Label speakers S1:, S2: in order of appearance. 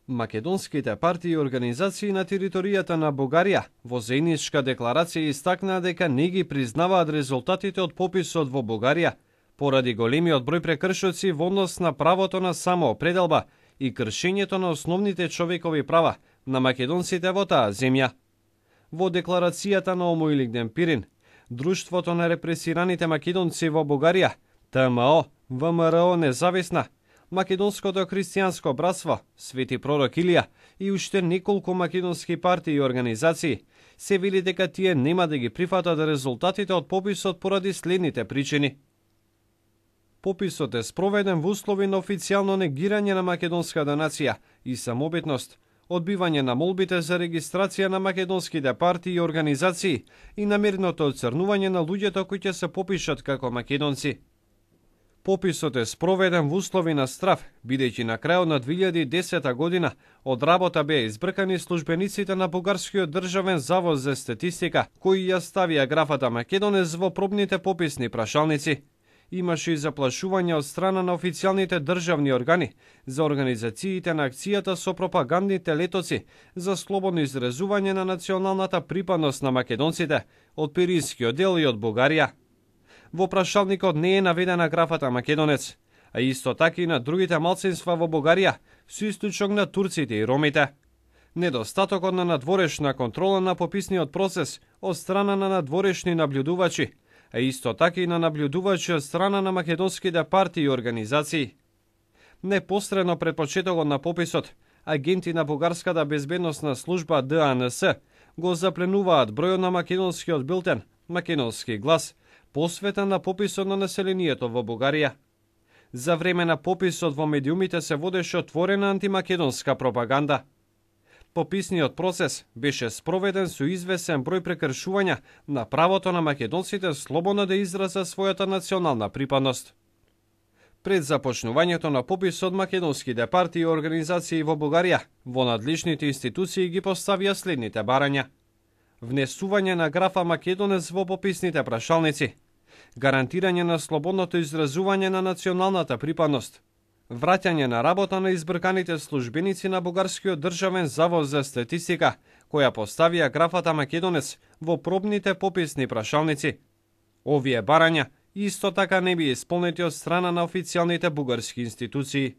S1: Македонските партии и организации на територијата на Бугарија во заедничка декларација истакнаа дека не ги признаваат резултатите од пописот во Бугарија поради големиот број прекршоци во однос на правото на самоопределба и кршењето на основните човекови права на македонците во таа земја. Во декларацијата на Омо Илик Пирин, Друштвото на репресираните македонци во Бугарија, ТМО, ВМРО Независна, Македонското христијанско братство, Свети пророк Илија и уште неколку македонски партии и организации се вели дека тие нема да ги прифатат резултатите од пописот поради следните причини. Пописот е спроведен во услови на официјално негирање на македонската нација и самобитност, одбивање на молбите за регистрација на македонските партии и организации и намереното оцрнување на луѓето кои ќе се попишат како македонци. Пописот е спроведен во услови на страв, бидејќи на крајот на 2010 година од работа беа избркани службениците на Бугарскиот државен завод за статистика, кои ја ставија графата македонец во пробните пописни прашалници. Имаше и заплашување од страна на официјалните државни органи за организациите на акцијата со пропагандните летоци за слободно изразување на националната припадност на македонците од Пиринскиот дел и од Бугарија. Во прашалникот не е наведена графата македонец, а исто така и на другите малцинства во Бугарија, со исклучок на турците и ромите. Недостатокот на надворешна контрола на пописниот процес од страна на надворешни наблюдувачи, а исто така и на наблюдувачи од страна на македонските партии и организации. Непосредно пред почетокот на пописот, агенти на Бугарската безбедносна служба ДАНС го запленуваат бројот на македонскиот билтен, Македонски глас, посветен на пописот на населението во Бугарија. За време на пописот во медиумите се водеше отворена антимакедонска пропаганда. Пописниот процес беше спроведен со извесен број прекршувања на правото на македонците слободно да изразат својата национална припадност. Пред започнувањето на пописот, македонските партии и организации во Бугарија во надлежните институции ги поставија следните барања: внесување на графа македонец во пописните прашалници, гарантирање на слободното изразување на националната припадност, враќање на работа на избрканите службеници на Бугарскиот државен завод за статистика, која поставија графата македонец во пробните пописни прашалници. Овие барања исто така не би исполнети од страна на официјалните бугарски институции.